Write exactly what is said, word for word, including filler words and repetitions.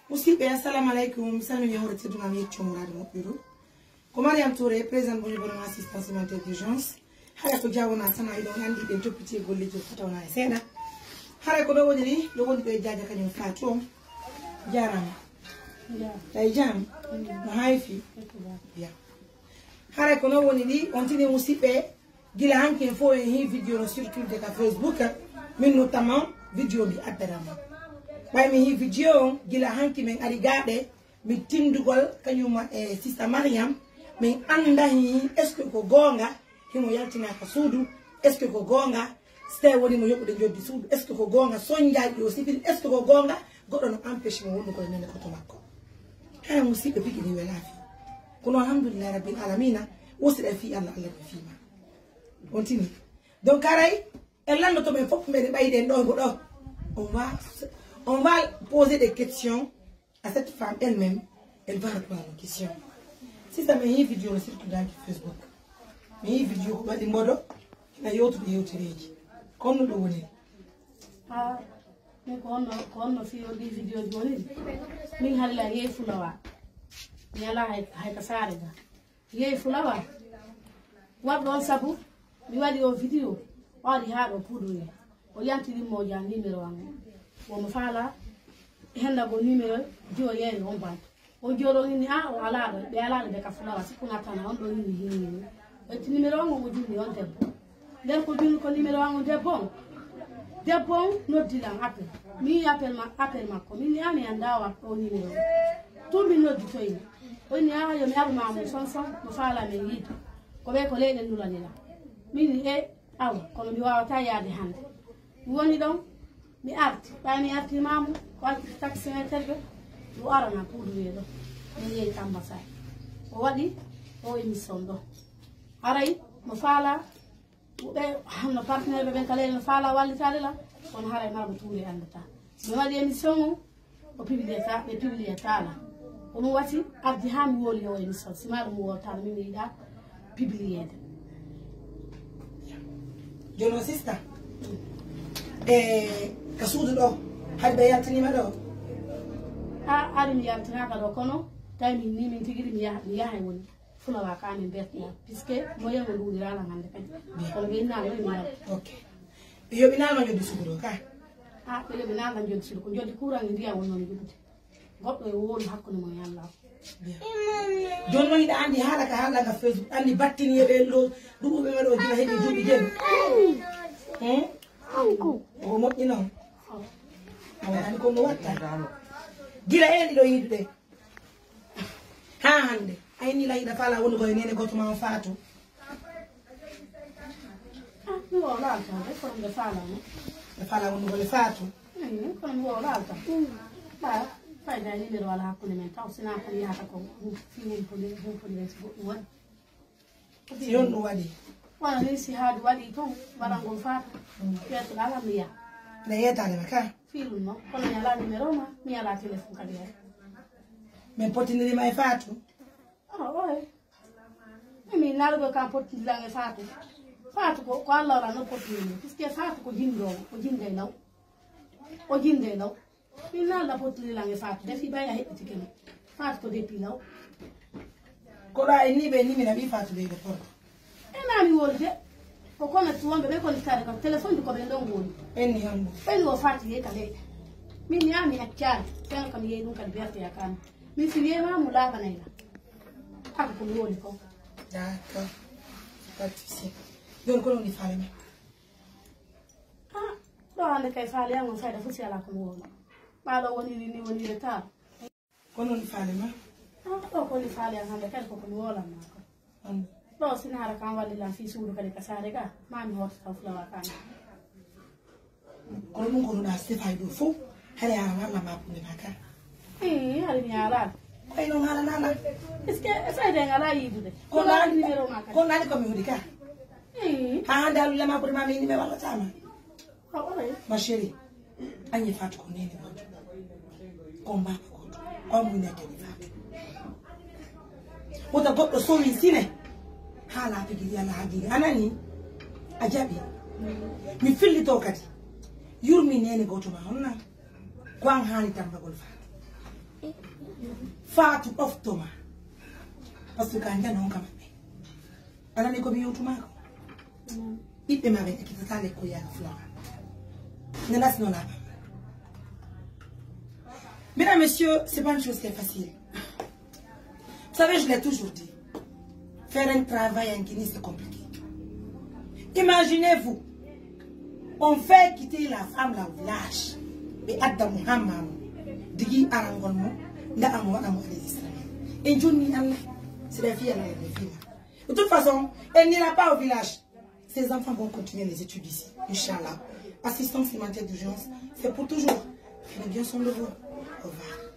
Musidɓe, assalamu aleykum. Mi salmini on, hoore tedduŋal, mi yecci on muraadu moƴƴuru. Ko Mariam Touré, présidente mo Libanais Assistance Humanitaire d'Urgence. Hara ko jawona tan, a hiɗon anndi ɗen toppiti e golleeji fota wona e seeɗa. Hara ko ɗo woni ni, ɗo woni ɗo e jaaja kañum Fatou on. Jaaraama. Tawi jam? No hayfi? Bien. Hara ko non woni ni, on tini musidɓe, gila hanki en fof en hii vidéo no circulde ka Facebook, min notamment vidéo mbi addana mon. Ɓay mi hii vidéo on, gila hanki min ari gaaɗe, mi tindugol kañum e sista Mariam, min annda hii est-ce que ko goonga, himo yaltinaa ka suudu, est-ce que ko goonga, si tawi woni mo yoɓude njoddi suudu, est-ce que ko goonga, sonjaaji ɗi o sifiri, est-ce que ko goonga, goɗɗo no empêche mo wondude e nene koto makko. Haya musidɓe, piiji ɗi welaa fii. Kono alhamdulillahi rabbil alamina, wosiɗa fii Allah, Allah ɓe fii ma. On tini. Donc, haray, en landoto ɓen fof, meɗen ɓayi ɗen ɗo, ko ɗo. On va, on va poser des questions à cette femme elle-même. Elle va répondre à nos questions. Sista, mi yii vidéo no circulde ka Facebook. Mi yii vidéo ko waɗi mbodo, hina yewtude yewtereeji. Ko honno ɗum woni? Ah, min ko honno, ko honno fii o ɗii vidéo ji woni? Min halla yehi Fulawa. Mi alaa hay, hay ka saare ga. Yehi Fulawa. Waɗɗo on sabu, mi waɗi o vidéo, o ari haa ɗo Poudre. O yantini mo ja numéro an o. Wo mo faala, henda go numéro, jiwo yeeri on bantu. O jooɗo inni, ah, o alaa ɗo, ɓe alaa ɗo ɓe ka Fulawa, si kuna tana, on ɗo inni hinni. O itti numéro an o, o junni on debbo. Nden ko junni ko numéro an o debbo on. Debbo on noddi lan appel. Mi yi appel ma-, appel makko. Min ni, ah, mi anndaa o app-, o numéro on. Tun min nodditoyi mo. O inni, ah, yo mi aru ma mo son son, mo faala men yiide. Ko ɓe ko leyɗe nulani lan. Min ni, eh, awa, kono mi waawataa yaade hannde. Mi woni ɗon, mi arti. Ɓay mi arti maamu, o acci taximeeterɓe, o arana Poudre ɗo. Mi yehi ambassade. O waɗi o émission ɗo. Haray mo faala, ɓe, no partenaire ɓe ɓen kala no faala wallitaade la, kono haray Maraba Touré anndataa. Mi waɗi émission o, o publié ta, ɓe publié taala. Ko ɗum wati addi haa mi woli o émission, si maa ɗum wootaano, min mi yiɗaa publiéde. Jono sista, e ka suudu ɗo, hari ɓe yaltiniima ɗo? A, ari mi yaltinaaka ɗo, kono tawi min ni min tigi mi yaha, mi yaha e woni Fulawa ka min bertina, puisque moyen mo nduɗiraala hannde kadi. Kono ɓe innaano e mi yalta. Ok. Ɓe yoɓinaano joddi suudu ɗo ka? A, ɓe yoɓinaano joddi suudu, ko joddi courant e ndiyam woni noon joɗude. Goɗɗo e wowlu hakkunde mum e Allah. Jooni noon hiɗa anndi haala ka haalɗaa ka Facebook, anndi battini e ɓeen ɗo, ɗuɓɓuɓe ma ɗo gila heɓi duuɓi jeɗɗi. Hmm? Ko moƴƴi noon. Awa, anndi ko no watta. Gila heen ɗiɗo yiidude. Haa hannde. A inni la hiɗa faala wonugol e neene gooto ma on Faatu. Ah, mi wowlaali tan de, kono mbe faala mo. Mbe faala wonugol e Faatu. Mm, kono mi wowlaali tan. Ba, fayda e numéro wala hakkunde men taw, sinaa ko yahata ko hu-, fii humpondire, humpondire si goɗɗum waɗi. Si on ɗum waɗi. Wala ni si haaju waɗi ton, waɗangol Faatu. Mm. Ɓeetuɗaa lan mi yaha. Nde yeetaade ma ka? Fii ɗum non, kono mi alaa numéro ma, mi alaa téléphone kadi hay. Min pottindirii ma e Faatu? Ah, oye. Min naalugo kan pottindiran e Faatu. Faatu ko, ko Allah wala no pottindiri. Puisque Faatu ko jinndoowo, o jinnday law. O jinnday law. Min naala pottindiran e Faatu. Defi ɓay a heɓɓitike mo. Faatu ko depi law. Ko ɗa inni ɓe inni mi naɓi Faatu ɓe ko porto. E nani wonde. Ko kono si wonɓe ɓe kono tare kam téléphone ko ɓen ɗon woni. Ɓen ni honɗum? Ɓen wo Faatu ye kale. Min ni ami accani. Ɓen kam yehi ɗum kadi berte yakani. Min si wiyeema mo laaɓanay lan. Haka ko mi woni kon. D'accord. Pas de souci. Jooni ko woni faale ma? Ah, ɗo hannde kay faale an on fayda fof si alaa ko mi wowla. Ɓaa ɗo woniri ni woniri taa. Ko woni faale ma? Ah, ɗo ko woni faale an hannde kadi ko ko mi wowlan maa kon. Hannde. Ɗo si naara kan walli lan fii suudu kadi ka saare ga, maa mi hoota taw Fulawa kan. Kono ɗum ko nuɗa Stefani ɗo fof, hari a walla ma kunde ma ka. Eh, hari mi ala. Koy no ngala nana. Est-ce que e fayde ngala yidude? Ko nani numéro ma ka? Ko nani ko mi woni ka? Eh. Ha hande alu lama ko ma mi ni me walla tama. Ah, oye. Ma chérie, anyi Fatou ko nene Fatou. Ko mbaɗa goto, ko mo nettani Fatou. Wota goɗɗo sowi sine. Haala tigi yalla haqiiqa. A nani? A jaɓi. Mi fillito kadi. Yurmi nene goto ma honna. Ko an haani tambagol Fatou. Faatu ɗoftoma. Parce que ka njano on ka maɓɓe. Anani ko mi yewtumaako. Ɓiɓɓe ma ɓen ekkitata lekko yaaka fulawa. Nana sino na. Mesdames, messieurs, c'est pas une chose qui est facile. Vous savez, je l'ai toujours dit. Faire un travail en Guinée, c'est compliqué. Imaginez-vous, on fait quitter la femme là au village. Ɓe adda mo hamma mo. Digi arangol mo, nda amo waɗa mo enregistrement. Et jonni Allah, c'est la fille à la fille. De toute façon, elle n'ira pas au village. Ses enfants vont continuer les études ici, Inch'Allah. Assistance humanitaire d'urgence, c'est pour toujours. Prenez bien soin de vous. Au revoir.